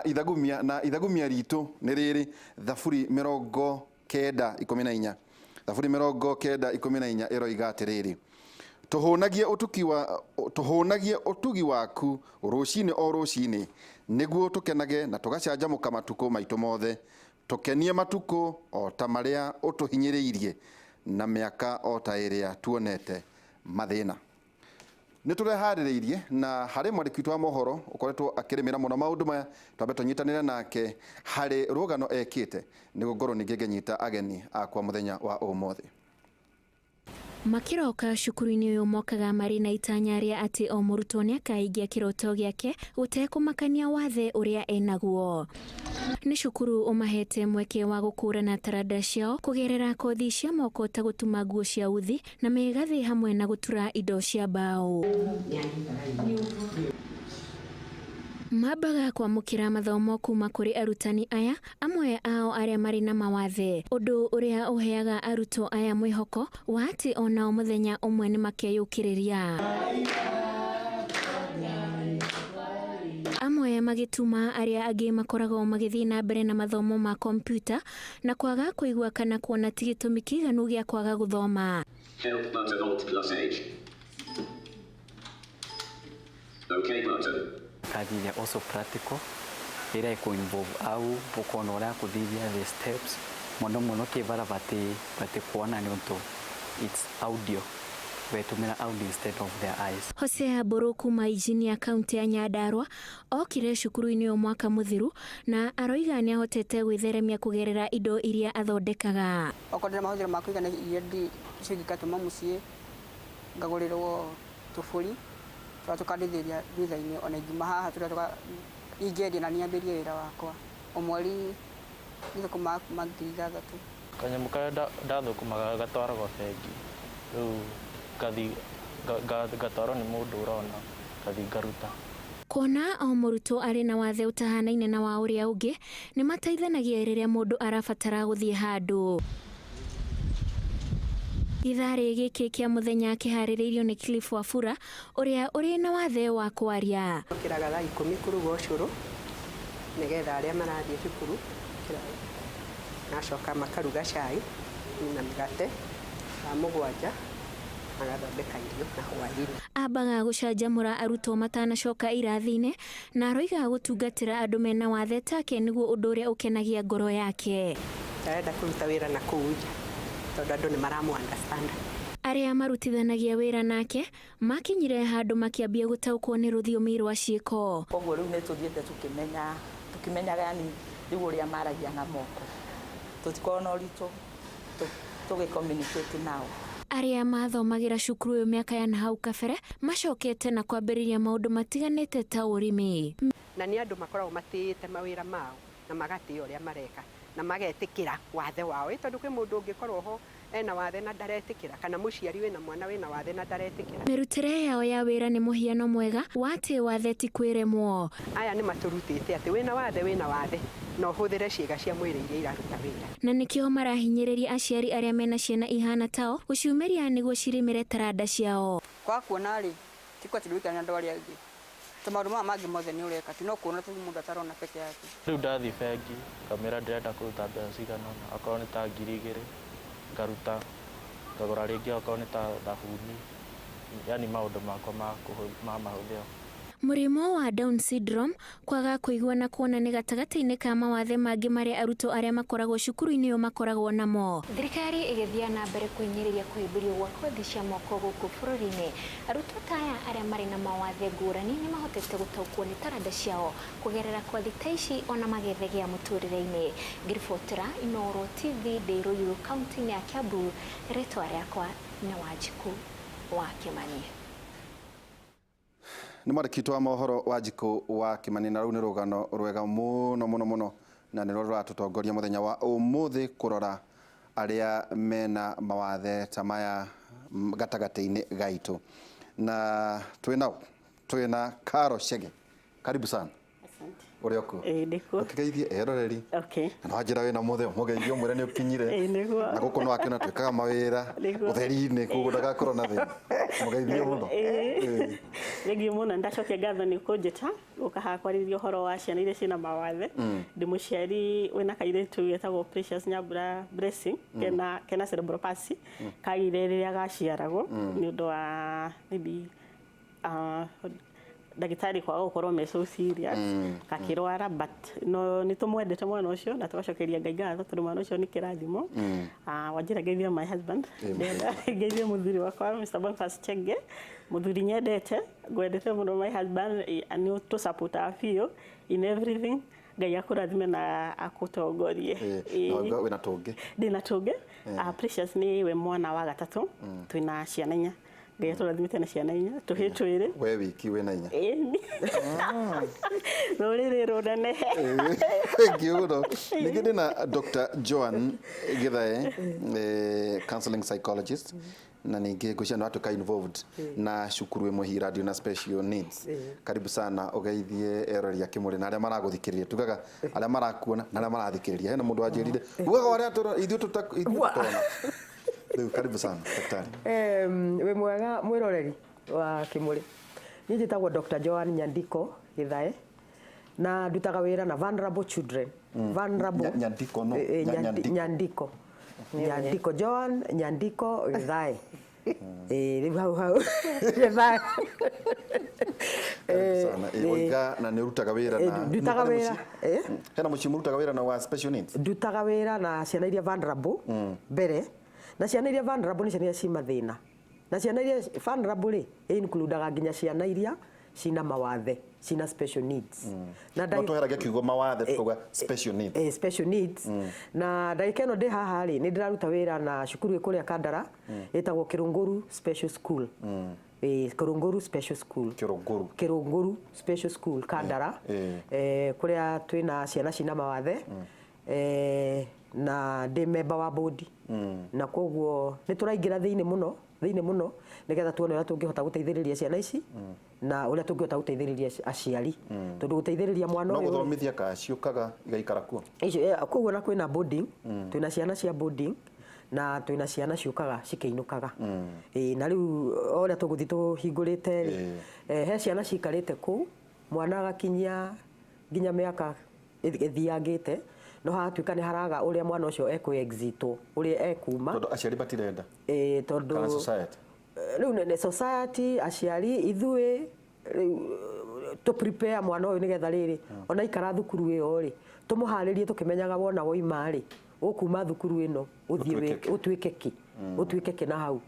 Ithagumia na ithagumia ritũ nĩ rĩrĩ, Thaburi 94:14. Thaburi 94:14 ĩroiga atĩrĩrĩ, tũhũnagie ũtuki wa tũhũnagie ũtugi waku rũcinĩ o rũcinĩ, nĩguo tũkenage na tũgacanjamũka matukũ maitũ mothe. Tũkenie matukũ o ta marĩa ũtũhinyĩrĩirie, na mĩaka o ta ĩrĩa tuonete mathĩna. Nĩ tũreharĩrĩirie na harĩ mwandĩki witũ wa mohoro ũkoretwo akĩrĩmĩra mũno maũndũ maya, twambe tũnyitanĩre nake harĩ rũgano ekĩte nĩguo ngorwo ningĩ ngĩnyita ageni akwa mũthenya wa ũmũthĩ. Makĩroka cukuru-inĩ ũyũ mokaga marĩ na itanya rĩa atĩ o mũrutwo nĩ akahingia kĩroto gĩake gũtekũmakania wathe ũrĩa enaguo. Nĩ cukuru ũmahete mweke wa gũkũrana taranda ciao kũgerera kothi cia moko ta gũtuma nguo cia uthi na mĩgathĩ hamwe na gũtura indo cia mbaũ. Mambaga kwamũkĩra mathomo kuma kũrĩ arutani aya, amwe ao arĩa marĩ na mawathe, ũndũ ũrĩa ũheaga arutwo aya mwĩhoko wa atĩ onao mũthenya ũmwe nĩ makeyũkĩrĩria. Amwe magĩtuma, arĩa angĩ makoragwo magĩthiĩ na mbere na mathomo ma kompiuta na kwaga kũigua kana kuona ti gĩtũmi kĩiganu gĩa kwaga gũthoma. Help button, Alt plus H. OK button. Kathithia also practical ĩrĩa ĩkũ involve au ũkona ũrĩa akũthithia the steps mũno mũno kĩbara bati bati kuona nĩ ũntũ it's audio betũmĩra audio instead of their eyes. Hosea Mbũrũ kuma Injinia kaunti ya Nyandarua okire cukuru-inĩ ũyũ mwaka mũthiru na aroiga nĩ ahotete gwĩtheremia kũgerera indo iria athondekaga. Okorwo ndĩna mahũthĩro ma kũigana iria icio ingĩ ngatũma mũciĩ, ngagũrĩrwo tũbũri tũrĩa tũkandeithĩrĩria thutha-inĩ ona ingiuma haha tũrĩa ingĩendia na niambĩrie wĩra wakwa. O mweri nĩthũkũmaga kuma 6,000. Kanyamũ karĩa ndathũkũmaga gatwaragwo bengi, rĩu ngathi ngatwarwo nĩ mũndũ ũrona, ngathi ngaruta. Kuona o mũrutwo arĩ na wathe ũtahanaine na wa ũrĩa ũngĩ, nĩ mateithanagia rĩrĩa mũndũ arabatara gũthiĩ handũ. Gĩtharĩ gĩkĩ kĩa mũthenya kĩharĩrĩirio nĩ Cliff Wafula ũrĩa ũrĩ na wathe wa kwaria. Ũkĩraga thaa 10 kũruga ũcũrũ nĩgetha arĩa marathiĩ cukuru, magacoka makaruga cai na mĩgate thaa 7, magathondeka irio na hwaĩ-inĩ. Ambaga gũcanjamũra arutwo matanacoka irathi-inĩ na aroiga gũtungatĩra andũ mena wathe take nĩguo ũndũ ũrĩa ũkenagia ngoro yake. Arenda kũruta wĩra na kũu nja tondũ andũ nĩ maramũ understand. Arĩa marutithanagia wĩra nake makinyire handũ makĩambia gũtaũkwo nĩ rũthiomi rwa ciĩko. Koguo rĩu nĩ tũthiĩte tũkĩmenya tũkĩmenyaga yani rĩu ũrĩa maragia na moko, tũtikoragwo na ũritũ tũgĩ communicate nao. Arĩa mathomagĩra cukuru ũyũ mĩaka ya nahau kabere macokete na kwambĩrĩria maũndũ matiganĩte ta ũrĩmi. Na nĩ andũ makoragwo matĩĩte mawĩra mao na magatĩĩa ũrĩa mareka na magetĩkĩra wathe wao, ĩ tondũ kwĩ mũndũ ũngĩkorwo ho ena wathe na ndaretĩkĩra, kana mũciari wĩna mwana wĩna wathe na ndaretĩkĩra. Mĩrutĩre yao ya wĩra nĩ mũhiano mwega wa atĩ wathe ti kwĩremwo. Aya nĩ matũrutĩte atĩ wĩna wathe wĩna wathe na ũhũthĩre ciĩga cia mwĩrĩ iria iraruta wĩra. Na nĩkĩo marahinyĩrĩria aciari arĩa mena ciana ihana tao gũciumĩria nĩguo cirĩmĩre taranda ciao. Kwaga kuona rĩ, ti kwa atĩ ndũikara na andũ arĩa angĩ, to maũndũ maya mangĩ mothe nĩ ũreka tu, no kuona tu mũndũ atarona peke yake. Rĩu ndathiĩ bengi ngamĩra ndĩrenda kũruta mbeca cigana ũna, okorwo nĩ ta 2,000 ngaruta, ngagũra rĩngĩ okorwo nĩ ta thabuni, yani maũndũ makwa ma mahũthĩro. Mũrimũ wa Down syndrome, kwaga kũigua na kuona nĩ gatagatĩ-inĩ ka mawathe mangĩ marĩa arutwo arĩa makoragwo cukuru-inĩ ũyũ makoragwo namo. Thirikari ĩgĩthiĩ na mbere kũhinyĩrĩria kũhĩmbĩrio gwa kothi cia moko gũkũ bũrũri-inĩ, arutwo ta aya arĩa marĩ na mawathe ngũrani nĩ mahotete gũtaũkwo nĩ taranda ciao kũgerera kothi ta ici ona magethegea mũtũrĩre-inĩ. Ngĩribotera Inooro TV ndĩ Ruiru kaunti-inĩ ya Kiambu, rĩtwa rĩakwa nĩ Wanjikũ wa Kĩmani. Nĩ mwandĩki witũ wa mohoro Wanjikũ wa Kĩmani, na rũu nĩ rũgano rwega mũno mũno mũno, na nĩruo rũratũtongoria mũthenya wa ũmũthĩ kũrora arĩa mena mawathe ta maya gatagatĩ-inĩ gaitũ. Na twĩ nao, twĩ na Caro Chege, karibu sana. Asante. Ũrĩ okuo? Ĩĩ, ndĩkuo. Ũkĩgeithie eroreri. Okay. Na wanjĩra wĩna mũthee, mũgeithie ũmwĩre nĩ ũkinyire. Ĩĩ, nĩguo. Na gũkũ no akĩona twĩkaga mawĩra Nĩguo. ũtheri-inĩ, koguo ndagakorwo na thĩna. Mũgeithie mũno. Ĩĩ. Thengiũ mũno, ndacokia ngatho nĩ kũnjĩta gũka haha kwarĩrĩria ũhoro wa ciana iria ciĩna mawathe. Ndĩ mũciari wĩna kairĩtu getagwo Precious Nyambura Blessing, kena cerebral palsy, kagĩire rĩrĩa gaciaragwo nĩ ũndũ wa maybe ndagĩtarĩ kwaga gũkorwo me so serious, gakĩrwara, but no nĩ tũmwendete mwana ũcio na tũgacokeria Ngai ngatho tondũ mwana ũcio nĩ kĩrathimo. Wanjĩra ngeithie my husband. Ndĩrenda ngeithie mũthuri wakwa Mr. Boniface Chenge, mũthuri nyendete, ngwendete mũno my husband, nĩ ũtũsupportaga biũ in everything. Ngai akũrathime na akũtongorie. Na wauga wĩna tũngĩ? Ndĩna tũngĩ. Precious nĩ we mwana wa gatatũ, twĩna ciana inya. Ngai atũrathimĩte na ciana inya, tũhĩ twĩrĩ. We wiki wĩna inya? Ĩni. Rũrĩrĩ rũnenehe. Thank you mũno. Ningĩ ndĩna Dr. Joan Githae, counseling psychologist, na ningĩ ngwĩciria nĩ watuĩka involved na cukuru ĩmwe hihi radio na special needs. Karibu sana, ũgeithie eroreri a Kĩmũrĩ na arĩa maragũthikĩrĩria. Tugaga arĩa marakuona na arĩa marathikĩrĩria. Hena mũndũ wanjĩrire ugaga arĩa ithuĩ tũtona. Rĩu karibu sana daktari. Wĩ mwega mwĩroreri wa Kĩmũrĩ. Niĩ njĩtagwo Dr. Joan Nyandiko Githae na ndutaga wĩra na vulnerable children. Vulnerable. Nyandiko no? Nyandiko. Nyandiko. Nyandiko Joan Nyandiko Githae. Rĩu hau hau. Githae. Karibu sana. Waiga na nĩ ũrutaga wĩra na Ndutaga wĩra. Hena mũciĩ mũrutaga wĩra na wa special needs? Ndutaga wĩra na ciana iria vulnerable mbere, na ciana iria vulnerable nĩ ciana iria ci mathĩna, na ciana iria vulnerable rĩ includaga nginya ciana iria cina mawathe, cina special needs. Na No tweheragia kiugo mawathe tukauga special needs. Special needs. Na ndagĩka ĩno ndĩ haha rĩ, nĩ ndĩraruta wĩra na cukuru ĩ kũrĩa Kandara ĩtagwo Kĩrũngũru Special School. Kĩrũngũru Special School. Kĩrũngũru. Kĩrũngũru Special School Kandara. Kũrĩa twĩna ciana cina mawathe. Na ndĩ member wa board. Na koguo nĩ tũraingĩra thĩinĩ mũno, thĩinĩ mũno, nĩgetha tuone ũrĩa tũngĩhota gũteithĩrĩria ciana ici na ũrĩa tũngĩhota gũteithĩrĩria aciari. Tondũ gũteithĩrĩria mwana No ũyũ rĩ, gũthomithia ka ciũkaga igaikara kuo? Icio, koguo na kwĩna boarding, twĩna ciana cia boarding na twĩna ciana ciũkaga cikĩinũkaga. Na rĩu o ũrĩa tũgũthiĩ tũhingũrĩte rĩ, he ciana cikarĩte kũu, mwana agakinyia nginya mĩaka ĩthiangĩte, no hatuĩka nĩ haraga ũrĩa mwana ũcio ekũ-exitwo, ũrĩa ekuma. Tondũ aciari matirenda. Tondũ Kana society. Rĩu nĩ society, aciari, ithuĩ, rĩu tũ prepare mwana ũyũ nĩgetha rĩrĩ, ona ikara thukuru ĩyo rĩ, tũmũharĩrie tũkĩmenyaga wona woima rĩ, ũkuma thukuru ĩno, ũthiĩ Ũtuĩke kĩ? ũtuĩke kĩ? Ũtuĩke kĩ na hau.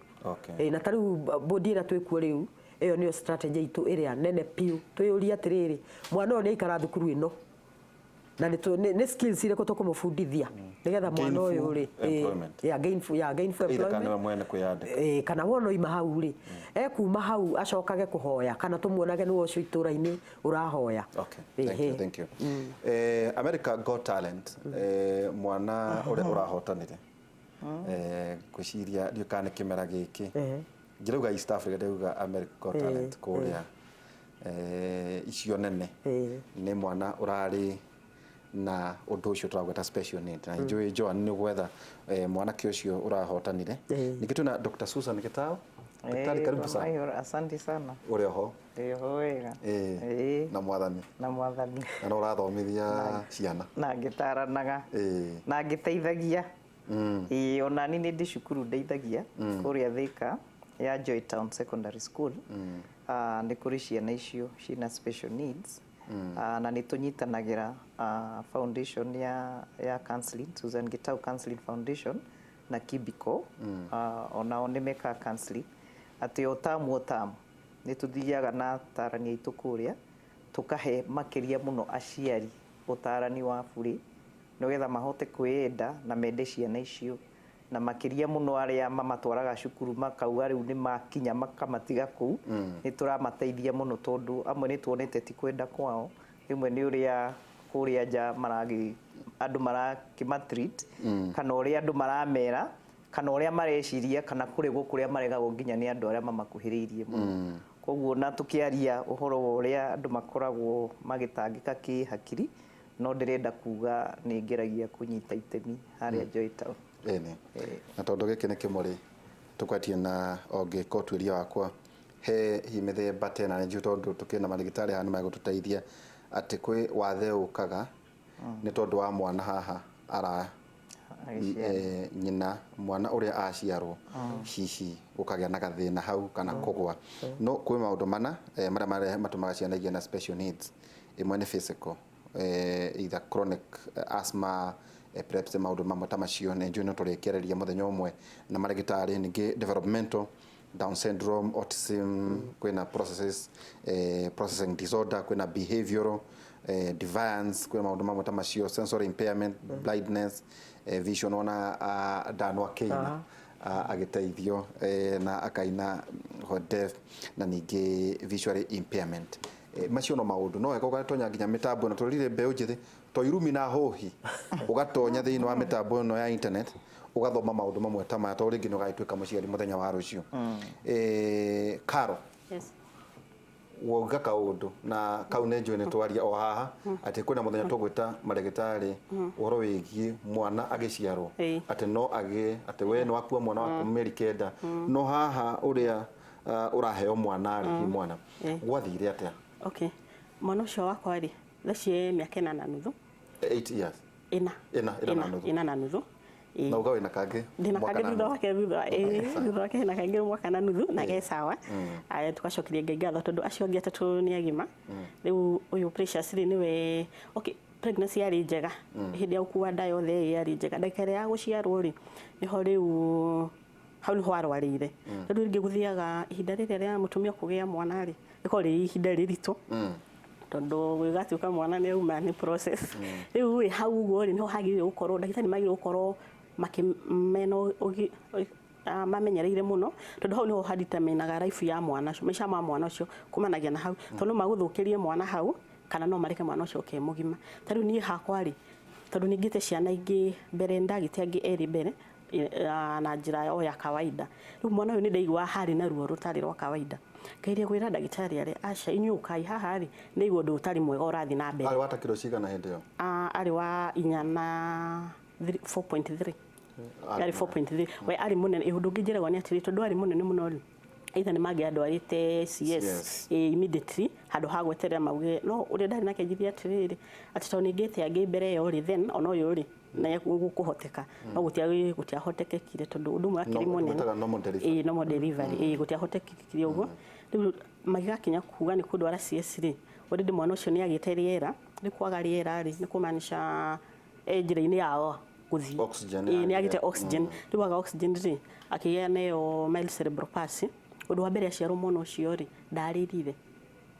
Na ta rĩu bodi ĩrĩa twĩkuo rĩu, ĩyo nĩyo strategy itũ ĩrĩa nene biũ. Twĩyũrie atĩrĩrĩ, mwana ũyũ nĩ aikara thukuru ĩno, na nĩ skills irĩkũ tũkũmũbundithia nĩgetha mwana ũyũ rĩ, Gainful employment. Yeah, gainful, yeah, gainful Either kana employment. we mwene kwĩyandĩka. Kana wona oima hau rĩ, ekuma hau acokage kũhoya, kana tũmuonage nĩwe ũcio itũra-inĩ ũrahoya. Okay, thank you, thank you. America Got Talent, mwana ũrĩa ũrahotanire. Ngwĩciria ndiũĩ kana nĩ kĩmera gĩkĩ. Njirauga East Africa, ndĩrauga America Got Talent kũrĩa. Icio nene. Nĩ mwana ũrarĩ na ũndũ ũcio tũragweta special need. Na njũĩ Joan nĩ gwetha mwanake ũcio ũrahotanire. Ningĩ twĩna Dr. Susan Gitau. Daktari, karibu sana. Mayor, asante sana. Ũrĩ oho? Ndĩ oho wega. Na mwathani. Na mwathani. Na no ũrathomithia ciana. Na ngĩtaranaga. Na ngĩteithagia. Ona niĩ nĩ ndĩ cukuru ndeithagia kũrĩa Thika ya Joy Town Secondary School. Nĩ kũrĩ ciana icio ciĩna special needs. Na nĩ tũnyitanagĩra, foundation ya counseling, Susan Gitau Counseling Foundation na Kibiko. Onao nĩ mekaga counseling atĩ o tamu o tamu nĩ tũthiaga na atarani aitũ kũrĩa tũkahe makĩria mũno aciari ũtarani wa burĩ nĩgetha mahote kwĩyenda na mende ciana icio, na makĩria mũno arĩa mamatwaraga cukuru makauga rĩu nĩ makinya makamatiga kũu. Nĩ tũramateithia mũno tondũ amwe nĩ tuonete ti kwenda kwao, rĩmwe nĩ ũrĩa kũrĩa nja andũ marakĩmatreat, kana ũrĩa andũ maramera, kana ũrĩa mareciria, kana kũregwo kũrĩa maregagwo nginya nĩ andũ arĩa mamakuhĩrĩirie mũno. Koguo na tukiaria uhoro wa uria andu makoragwo magitangika ki hakiri, no ndirenda kuga ni ngeragia kunyita itemi haria Joy Town. Ĩni na tondũ gĩkĩ nĩ kĩmũrĩ tũkwatie na ongĩka ũtuĩria wakwa he hihi mĩthemba tena nĩ njũĩ tondũ tũkĩrĩ na mandagĩtarĩ haha nĩ megũtũteithia atĩ kwĩ wathe ũkaga nĩ tondũ wa mwana haha ara nyina mwana ũrĩa aciarwo hihi gũkagĩa na gathĩna hau kana kũgwa. No kwĩ maũndũ mana marĩa matũmaga ciana igĩe na special needs. Ĩmwe nĩ physical, either chronic asthma, epilepsy, maũndũ mamwe ta macio nĩ njũĩ no tũrĩkĩarĩria mũthenya ũmwe na marĩgĩtarĩ. Ningĩ developmental Down syndrome, autism, kwĩna processes, processing disorder, kwĩna behavioral deviance, kwĩna maũndũ mamwe ta macio, sensory impairment, blindness, vision, ona Danwa akĩina agĩteithio na akaina deaf, na ningĩ visual impairment. Macio no maũndũ no wega ũgatonya nginya mĩtambo ĩno tũrorire mbeũ njĩthĩ to irumi na hũhi, ũgatonya thĩinĩ wa mĩtambo ĩno ya internet ũgathoma maũndũ mamwe ta maya tondũ rĩngĩ nĩ ũgagĩtuĩka mũciari mũthenya wa rũciũ. Karo. Yes. Wauga kaũndũ na kau nĩ njũĩ nĩ twaria o haha atĩ kwĩna mũthenya tũgwĩta marĩgĩtarĩ ũhoro wĩgiĩ mwana agĩciarwo atĩ no agĩe atĩ we nĩ wakua mwana waku mĩeri 9 no haha ũrĩa ũraheo mwana rĩ mwana gwathire atĩa? Okay, mwana ũcio wakwa rĩ thaa ici e mĩaka 4.5. 8 years. Ĩna. Ĩna na nuthu. 4.5. Na uga wĩna kangĩ ndĩna mwaka kangĩ na thutha nuthu. wake thutha wake hena kangĩ mwaka na nuthu na ge sawa. Aya tugacokeria Ngai ngatho tondũ acio angĩ atatũ nĩ agima. Rĩu ũyũ Precious rĩ nĩwe okay, pregnancy yarĩ njega hĩndĩ ya gũkua nda yothe yarĩ njega, ndagĩka ĩrĩa ya gũciarwo rĩ nĩho rĩu hau nĩho arwarĩire tondũ rĩngĩ gũthiaga ihinda rĩrĩa rĩa mũtumia kũgĩa mwana rĩ rĩkoragwo rĩ ihinda rĩritũ tondũ gũgatuĩka mwana nĩ auma nĩ process. Rĩu rĩ hau ũguo rĩ nĩho hagĩrĩire gũkorwo ndagĩtarĩ magĩrĩire gũkorwo mamenyereire mũno tondũ hau nĩho hadeterminaga life ya mwana ũcio, maica ma mwana ũcio kumanagia na hau tondũ no magũthũkĩrie mwana hau kana no mareke mwana ũcio oke mũgima. Ta rĩu niĩ hakwa rĩ tondũ ningĩte ciana ingĩ mbere ndagĩte angĩ erĩ mbere na njĩra o ya kawaida, rĩu mwana ũyũ nĩ ndaiguaga harĩ na ruo rũtarĩ rwa kawaida, ngeria kwĩra ndagĩtarĩ arĩa aca inyuĩ ũkai haha rĩ nĩ ũndũ ũtarĩ mwega ũrathiĩ na mbere. Arĩ wa ta kiro cigana hĩndĩ ĩyo? Arĩ wa inya na 4.3. Arĩ 4.3. We arĩ mũnene, ũndũ ũngĩ njĩragwo nĩ atĩrĩ tondũ arĩ mũnene mũno rĩ either nĩ mangĩandwarĩte CS immediately handũ ha gweterera mauge no ũrĩa ndarĩ nake njithia atĩrĩrĩ atĩ tondũ nĩngĩte angĩ mbere ĩyo rĩ then ona ũyũ rĩ na gũkũhoteka no gũtiahotekekire tondũ ũndũ ũmwe akĩrĩ mũnene. Normal delivery gũtiahotekekire ũguo. Rĩu magĩgakinya kuga nĩ kũndwara CS rĩ already mwana ũcio nĩ agĩte rĩera, nĩ kwaga rĩera rĩ nĩ kũmaanisha njĩra-inĩ yao gũthiĩ nĩ agĩte oxygen. Rĩu aga oxygen rĩ akĩgĩa nayo mild cerebral palsy. Ũndũ wa mbere aciarwo mwana ũcio rĩ ndarĩrire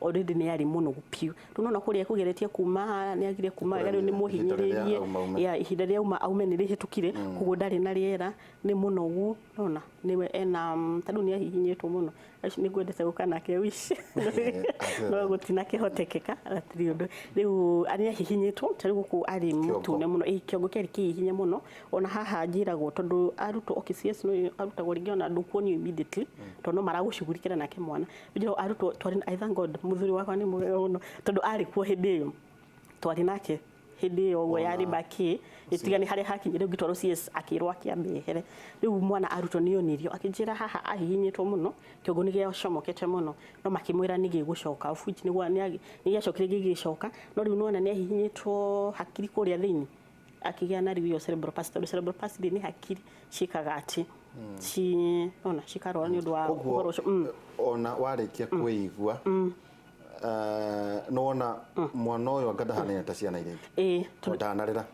already nĩ arĩ mũnogu biũ rĩu nona kũrĩa ekũgeretie kuma nĩ agire kuma wega rĩu nĩ mũhinyĩrĩrie ya ihinda rĩa auma aume nĩ rĩhĩtũkire koguo ndarĩ na rĩera nĩ mũnogu nona nĩwe ena tondũ nĩ ahihinyĩtwo mũno acio nĩ ngwendete gũka nake wish no gũtinakĩhotekeka hatirĩ ũndũ rĩu nĩ ahihinyĩtwo ta rĩu gũkũ arĩ mũtune mũno kĩongo kĩarĩ kĩhihinye mũno ona haha njĩragwo tondũ arutwo okay CS no arutagwo rĩngĩ ona ndũkuonio immediately tondũ no maragũcugurikĩra nake mwana njĩragwo arutwo twarĩ I thank God mũthuri wakwa nĩ mwega mũno tondũ arĩ kuo hĩndĩ ĩyo twarĩ nake hĩndĩ ĩyo ũguo yarĩ baki ĩtiga nĩ harĩa hakinyire ngĩtwarwo CS akĩrwo akĩambe ehere rĩu mwana arutwo nĩ onirio akĩnjĩra haha ahihinyĩtwo mũno kĩongo nĩ gĩacomokete mũno no makĩmwĩra nĩ gĩgũcoka of which nĩ gĩacokire gĩgĩcoka no rĩu nĩwona nĩ ahihinyĩtwo hakiri kũrĩa thĩinĩ akĩgĩa na rĩu ĩyo cerebral palsy tondũ cerebral palsy nĩ hakiri ciĩkaga atĩ ona cikarwara nĩ ũndũ wa ũhoro ũcio. Ona warĩkia kwĩigua nĩwona mwana ũyũ anga ndahanaine ta ciana iria ingĩ tondũ ndanarĩra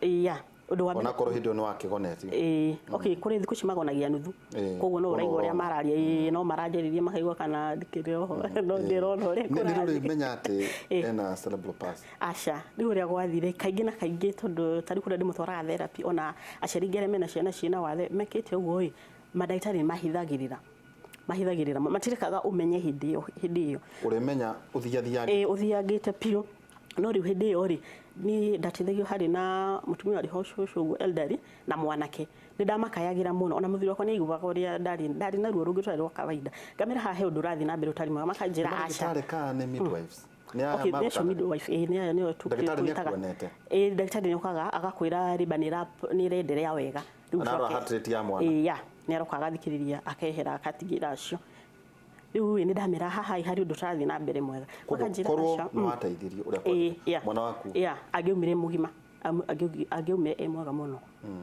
ũndũ wa mbere onakorwo hĩndĩ ĩyo nĩ wakĩgonetie okay kũrĩ thikũ ici magonagia nuthu koguo no ũraigua ũrĩa mararia no maranjarĩria makaigua kana ndikĩrĩ oho no ndĩrona ũrĩa kũrathiĩ. Nĩ rĩ ũrĩmenya atĩ ena cerebral palsy? Aca rĩu ũrĩa gwathire kaingĩ na kaingĩ tondũ ta rĩu kũrĩa ndĩmũtwaraga therapy ona aciari aingĩ arĩa mena ciana ciĩna wathe mekĩte ũguo ĩ mandagĩtarĩ nĩ mahithagĩrĩra matirekaga ũmenye hĩndĩ ĩyo ũrĩmenya ũthiathiangĩte ũthiangĩte biũ no rĩu hĩndĩ ĩyo rĩ Ni ndateithagio harĩ na mũtumia warĩ ho cũcũ ũguo elderly na mwanake. Nĩ ndamakayagĩra mũno, ona mũthuri wakwa nĩ aiguaga ũrĩa ndarĩ na ruo rũngĩ rũtarĩ rwa kawaida. Ngamĩra haha he ũndũ ũrathiĩ na mbere ũtarĩ mwega, makanjĩra aca. Ndagĩtarĩ kana nĩ midwives? Nĩ aya Okay, nĩ acio marutaga? midwife, ĩĩ nĩ aya nĩo Ndagĩtarĩ nĩ twĩtaga. akuonete? Ĩĩ, ndagĩtarĩ nĩ okaga agakwĩra labour nĩ ĩrenderea wega. Rĩu Na arora ũcoke- heart rate ya mwana? Ĩĩ, ya, nĩ aroka agathikĩrĩria akehera akatigĩra acio. Rĩu ĩ nĩ ndamera haha harĩ ũndũ ũtarathiĩ na mbere mwega. Koguo Makanjĩra korwo aca, nĩ wateithirio ũrĩa Ĩĩ, kwagĩrĩire, yeah. mwana waku Yeah, angĩaumire mũgima, angĩaumire e mwega mũno.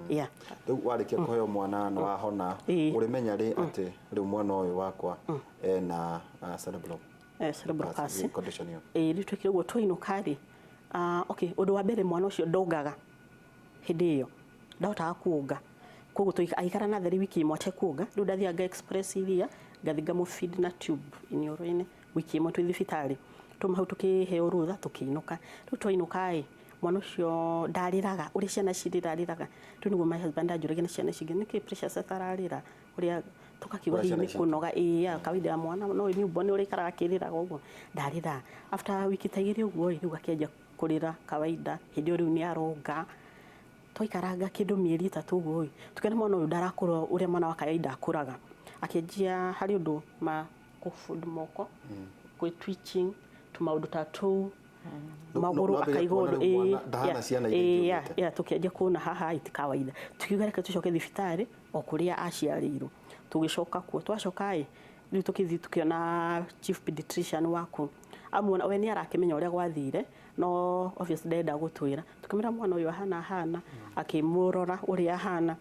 Yeah. Rĩu warĩkia kũheo mwana na wahona, ũrĩmenya rĩ atĩ rĩu mwana ũyũ wakwa ena cerebral Cerebral palsy palsy. condition ĩyo? Ĩĩ, rĩu twekire ũguo twainũka rĩ, okay, ũndũ wa mbere mwana ũcio ndongaga hĩndĩ ĩyo, ndahotaga kuonga. Koguo aikara natharĩ wiki ĩmwe atekuonga, rĩu ndathiaga nga express iria, ngathiĩ ngamũ feed na tube iniũrũ-inĩ wiki ĩmwe twĩ thibitarĩ. Twauma hau tũkĩheo rũtha tũkĩinũka. Rĩu twainũka ĩ, mwana ũcio ndarĩraga ũrĩa ciana cirĩrarĩraga. Rĩu nĩguo my husband anjũragia na ciana ici ingĩ, nĩkĩ Precious atararĩra? Ũrĩa tũkakiuga Ũrĩa hihi ciana nĩ ici kũnoga, ĩĩ ya kawaida ya mwana no newborn ũrĩa aikaraga akĩrĩraga ũguo, ndarĩraga. After wiki ta igĩrĩ ũguo ĩ, rĩu akĩanjia kũrĩra kawaida, hĩndĩ ĩyo rĩu nĩ aronga. Twaikaranga kĩndũ mĩeri 3 ũguo ĩ, tũkĩona mwana ũyũ ndarakũra ũrĩa mwana wa kawaida akũraga. Akĩanjia harĩ ũndũ ma kũbund moko, gwĩ twitching, tũmaũndũ ta tũu, magũrũ Nwambĩrĩria akaigua kuona ũndũ, rĩu mwana ĩĩ, ndahana yeah, ciana iria ĩĩ, ingĩ yeah, ũgĩte. yeah, tũkĩanjia kuona haha ti kawaida. Tukiuga reke tũcoke thibitarĩ o kũrĩa aciarĩirwo. Tũgĩcoka kuo, twacoka ĩ, rĩu tũkĩthiĩ tũkĩona chief pediatrician wa kũu. Amuona we nĩ arakĩmenya ũrĩa gwathire, no obviously ndenda gũtwĩra. Tũkĩmwĩra mwana ũyũ ahana ahana, akĩmũrora ũrĩa ahana,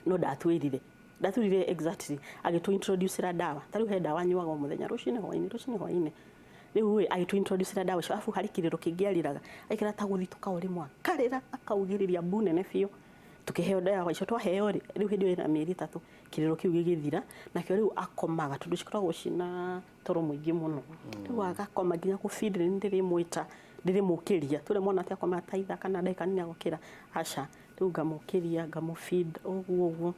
no ndatwĩrire. Ndatwĩrire exactly, agĩtũ introduce ndawa. Ta rĩu he ndawa anyuaga o mũthenya, rũcinĩ hwainĩ, rũcinĩ hwainĩ. Rĩu ĩ, agĩtũ introduce ndawa icio, arabu harĩ kĩrĩro kĩngĩ arĩraga, aikara ta gũthitũka o rĩmwe, akarĩra, akaugĩrĩria mbu nene biũ. Tũkĩheo ndawa icio, twaheo rĩ, rĩu hĩndĩ ĩyo ĩna mĩeri 3, kĩrĩro kĩu gĩgĩthira, nakĩo rĩu akomaga, tondũ cikoragwo ciĩna toro mũingĩ mũno. Rĩu agakoma nginya gũbindi nĩ ndĩrĩmwĩta, ndĩrĩmũkĩria. Tũrĩa mwana atĩ akomaga ta ithaa kana ndagĩka nini agokĩra, aca. Rĩu ngamũkĩria, ngamũfeed, ũguo ũguo.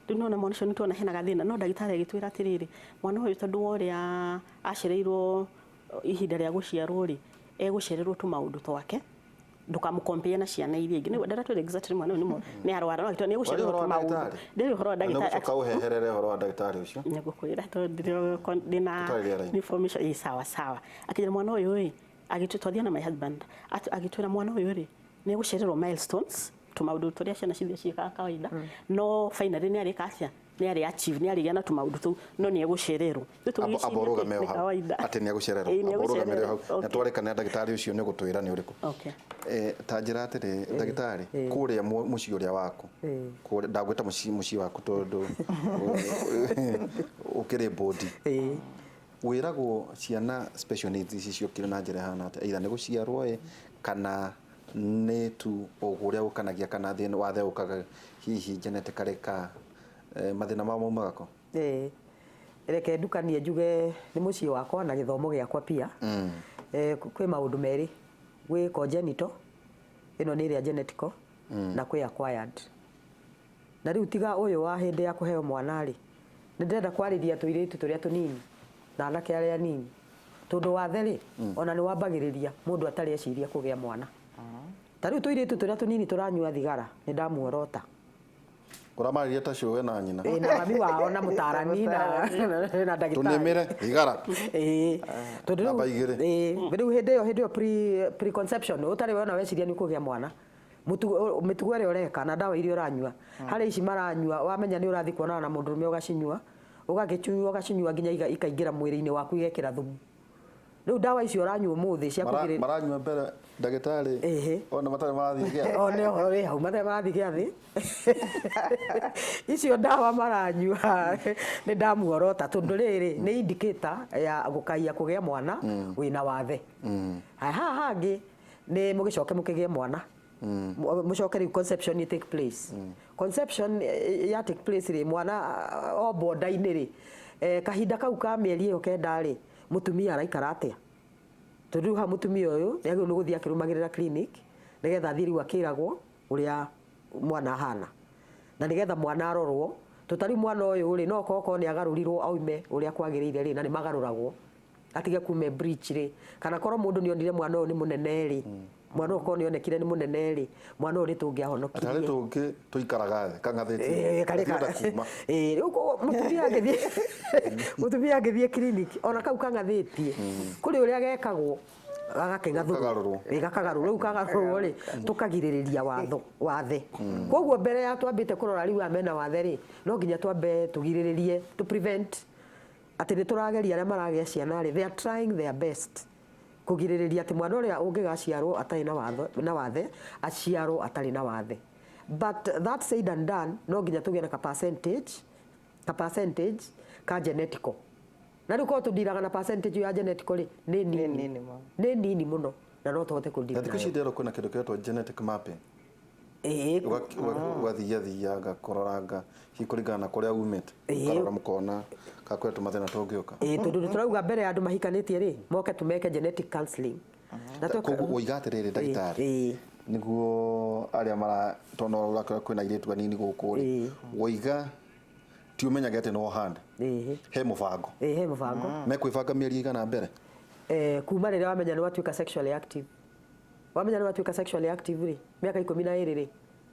Rĩu nona mwana ũcio nĩ tuona hena gathĩna, no ndagĩtarĩ agĩtwĩra atĩrĩrĩ, mwana ũyũ tondũ wa ũrĩa acereirwo ihinda rĩa gũciarwo rĩ, egũcererwo tũmaũndũ twake, ndũkamũcompare na ciana iria ingĩ. Nĩguo ndaratwĩra exactly mwana ũyũ nĩ arwara, no agĩtwĩra nĩ egũcererwo Ũhoro wa tũmaũndũ. ndagĩtarĩ? Ndĩrĩ ũhoro wa Na ndagĩtarĩ. nĩũgũcoka ũheherere ũhoro wa ndagĩtarĩ ũcio? Nĩngũkwĩra tondũ ndĩna Tũtarĩ rĩera-inĩ. information. Ĩĩ, sawa sawa. Akĩnjĩra mwana ũyũ ĩ, agĩtwĩra twathiĩ na my husband, agĩtwĩra mwana ũyũ rĩ, nĩ egũcererwo milestones, tũmaũndũ tũrĩa ciana cithiĩ ciĩkaga kawaida, no finally nĩ arĩka atĩa? Nĩ arĩ achieve, nĩ arĩgĩa na tũmaũndũ tũu, no nĩ egũcererwo. Rĩu tũgĩciria Amba ũrũgame atĩ o nĩ hau. kawaida. Atĩ nĩ egũcererwo. Ĩĩ, nĩ Amba ũrũgamĩre o hau. egũcererwo. Na twarĩkana ndagĩtarĩ ũcio nĩ ũgũtwĩra nĩ ũrĩkũ. Okay. Ta njĩra atĩrĩ, ndagĩtarĩ, kũrĩa mũciĩ ũrĩa waku, kũrĩa ndagwĩta mũciĩ waku tondũ ũkĩrĩ bodi. Wĩragwo ciana special needs ici ciokire na njĩra ĩhana atĩa? Either nĩ gũciarwo ĩ, kana nĩ tu ũrĩa ũkanagia kana thĩna wathe ũkaga hihi genetically ka mathĩna mao maumaga kũ? Reke ndukanie njuge nĩ mũciĩ wakwa na gĩthomo gĩakwa pia. Kwĩ maũndũ merĩ, gwĩ congenital, ĩno nĩ ĩrĩa genetical, na kwĩ acquired. Na rĩu tiga ũyũ wa hĩndĩ ya kũheo mwana rĩ, nĩ ndĩrenda kwarĩria tũirĩtu tũrĩa tũnini na anake arĩa anini, tondũ wathe rĩ, ona nĩ wambagĩrĩria mũndũ atarĩ eciria kũgĩa mwana. Ta rĩu tũirĩtu tũrĩa tũnini tũranyua thigara, nĩ ndamuorota. Ũramarĩria ta cũwe na nyina. Ĩĩ, na mami wao na mũtarani na ndagĩtarĩ. Tũnĩmĩre thigara. Ĩĩ. Tondũ rĩu Namba igĩrĩ. Ĩĩ, rĩu hĩndĩ ĩyo, hĩndĩ ĩyo preconception, ũtarĩ wona weciria nĩ ũkũgĩa mwana. Mĩtugo ĩrĩa ũreka na ndawa iria ũranyua. Harĩ ici maranyua, wamenya nĩ ũrathiĩ kuonana na mũndũrũme ũgacinyua, ũgagĩcunyua, ũgacinyua nginya ikaingĩra mwĩrĩ-inĩ waku igekĩra thumu. Rĩu ndawa icio ũranyua ũmũthĩ cia kũgirĩrĩria Maranyua mbere ndagĩtarĩ ona matarĩ marathiĩ gĩathĩ. O nĩ ũhoro wĩ hau, matarĩ marathiĩ gĩathĩ. Icio ndawa maranyua nĩ ndamuorota tondũ rĩrĩ nĩ indicator ya gũkaia kũgĩa mwana wĩna wathe. Haya, haha hangĩ nĩ mũgĩcoke mũkĩgĩe mwana. Mũcoke rĩu conception ĩ take place. Conception ya take place rĩ, mwana o bonda-inĩ rĩ, kahinda kau ka mĩeri ĩyo 9 rĩ, mũtumia araikara atĩa? Tondũ rĩu haha mũtumia ũyũ nĩ agĩrĩirwo nĩ gũthiĩ akĩrũmagĩrĩra clinic nĩgetha athiĩ rĩu akĩragwo ũrĩa mwana ahana. Na nĩgetha mwana arorwo, tondũ ta rĩu mwana ũyũ rĩ, no okorwo nĩ agarũrirwo aume ũrĩa kwagĩrĩire rĩ, na nĩ magarũragwo, atige kuma breech rĩ, kana korwo mũndũ nĩ onire mwana ũyũ nĩ mũnene rĩ, Mwana ũyũ korwo nĩ onekire nĩ mũnene rĩ, mwana ũyũ nĩ Atĩ harĩ tũngĩahonokirie. Tũngĩ tũikaraga thĩ kang'athĩtie. Eh, karĩ Gatirenda kuma. Eh, rĩu koguo mũtumia angĩthiĩ clinic ona kau kang'athĩtie, kũrĩ ũrĩa gekagwo gagakĩng'athũrwo. Kagarũrwo. Ĩ, gakagarũrwo. Rĩu kagarũrwo rĩ, tũkagirĩrĩria watho wathe. Koguo mbere ya twambĩte kũrora rĩu aya mena wathe rĩ, no nginya twambe tũgirĩrĩrie, to prevent atĩ nĩ tũrageria. Arĩa maragĩa ciana rĩ, they are trying their best kũgirĩrĩria atĩ mwana ũrĩa ũngĩgaciarwo atarĩ na watho na wathe aciarwo atarĩ na wathe. But that said and done, no nginya tũgĩe na ka percentage ka genetical, na rĩu korwo tũndiraga na percentage ya genetical rĩ, nĩ nini. Nini mũno. Nĩ nini mũno na no tũhote Na kũndira thikũ ici nayo. ndĩrerwo kwĩna kĩndũ kĩretwo genetic mapping. Ĩĩ. Ũgathiathianga kũroranga hihi kũringana na kũrĩa umĩte, ũkarora mũkona kana kwĩna tũmathĩna tũngĩũka. Ĩĩ, tondũ nĩ tũrauga mbere ya andũ mahikanĩtie rĩ, moke tũmeke genetic counseling na Koguo woiga atĩrĩrĩ, ndagĩtarĩ, nĩguo arĩa mara tondũ ũrakora kwĩna airĩtu anini gũkũ rĩ, woiga ti ũmenyage atĩ no handa he mũbango. Ĩĩ, he mũbango. Mekwĩbanga mĩeri igana mbere? Eh, kuma rĩrĩa wamenya nĩ watuĩka sexually active, wamenya nĩ watuĩka sexually active rĩ, mĩaka 12 rĩ,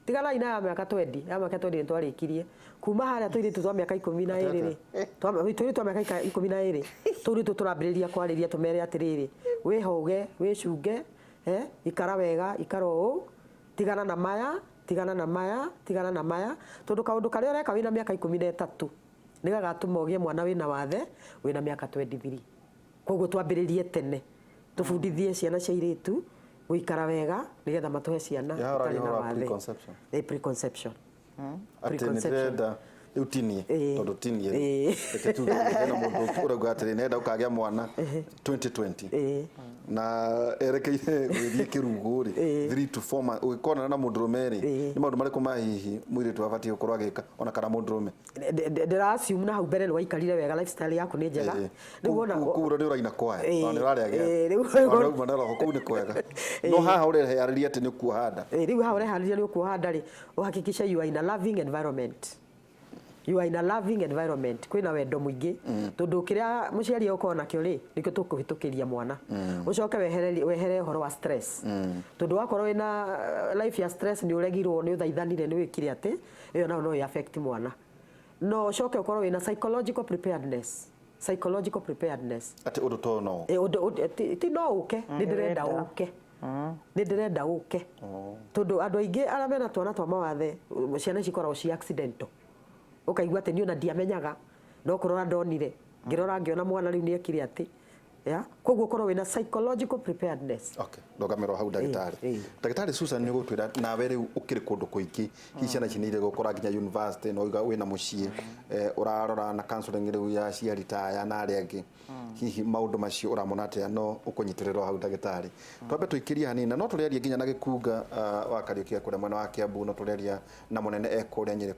tiganai na ya mĩaka 20. Ya mĩaka 20 nĩ twarĩkirie kuma harĩa. Tũirĩtu twa mĩaka 12 rĩ, tũirĩtu twa mĩaka 12 tũu nĩtuo tũrambĩrĩria kwarĩria, tũmere atĩrĩrĩ, wĩhũge, wĩcunge, ikara wega, ikara ũũ, tigana na maya, tigana na maya, tigana na maya, tondũ kaũndũ karĩa ũreka wĩna mĩaka 13 nĩ gagatũma ũgĩe mwana wĩna wathe wĩna mĩaka 23. Koguo twambĩrĩrie tene, tũbundithie ciana cia irĩtu gũikara wega nĩgetha matũhe ciana Ya, ũraria itarĩ na ũhoro wa wathe. preconception. Ĩ, preconception. Atĩ nĩ Preconception. ndĩrenda rĩu tinie, tondũ tinie reke tuge hena mũndũ ũrauga atĩrĩ nenda ũkagĩa mwana 2020 na erekeire gũgĩthiĩ kĩrugu rĩ, 3 to 4 months ũgĩkonana na mũndũrũme rĩ, nĩ maũndũ marĩkũ ma hihi mũirĩtu abatiĩ gũkorwo agĩka ona kana mũndũrũme? Ndĩra assume na hau mbere nĩ waikarire wega, lifestyle yaku nĩ njega. Rĩu wona Kũu nĩ ũraina kwaya ona nĩ ũrarĩa rĩu- gĩathĩ, ona ũrauma na roho, kũu nĩ kwega, no haha ũreharĩria atĩ nĩ kuoha nda. Ĩ, rĩu haha ũreharĩria nĩ ũkuoha nda rĩ, ũhakikishe you are in a loving environment, you are in a loving environment, kwĩna wendo mũingĩ, tondũ kĩrĩa mũciari egũkorwo nakĩo rĩ, nĩkĩo tũkũhĩtũkĩria mwana. Ũcoke wehere ũhoro wa stress, tondũ wakorwo wĩna life ya stress, nĩ ũregirwo, nĩ ũthaithanire, nĩ wĩkire atĩ ĩyo nayo no ĩ affect mwana. No ũcoke ũkorwo wĩna psychological preparedness, psychological preparedness. Atĩ ũndũ to no Ĩ, ũndũ ti no ũke, nĩ ndĩrenda Ndĩrenda. ũke, nĩ ndĩrenda ũke, tondũ andũ aingĩ arĩa mena twana twa mawathe, ciana ici ikoragwo ci accidental. Ũkaigua atĩ niĩ ona ndiamenyaga, no kũrora ndonire, ngĩrora ngĩona mwana rĩu nĩ ekire atĩ ya. Koguo ũkorwo wĩna psychological preparedness. Okay, ndũgamĩrwo hau, ndagĩtarĩ. Ndagĩtarĩ Susan, nĩ ũgũtwĩra nawe rĩu ũkĩrĩ kũndũ kũingĩ, hihi ciana ici nĩ irĩ gũkũra nginya university, no uga wĩna mũciĩ, ũrarora na counseling rĩu ya aciari ta aya na arĩa angĩ, hihi maũndũ macio ũramona atĩa? No ũkũnyitĩrĩrwo hau, ndagĩtarĩ, twambe tũikĩrie hanini na no tũrĩaria nginya na gĩkunga wa Kariũki kũrĩa mwena wa Kiambu, no tũrĩaria na mũnene e kũrĩa Nyĩrĩ.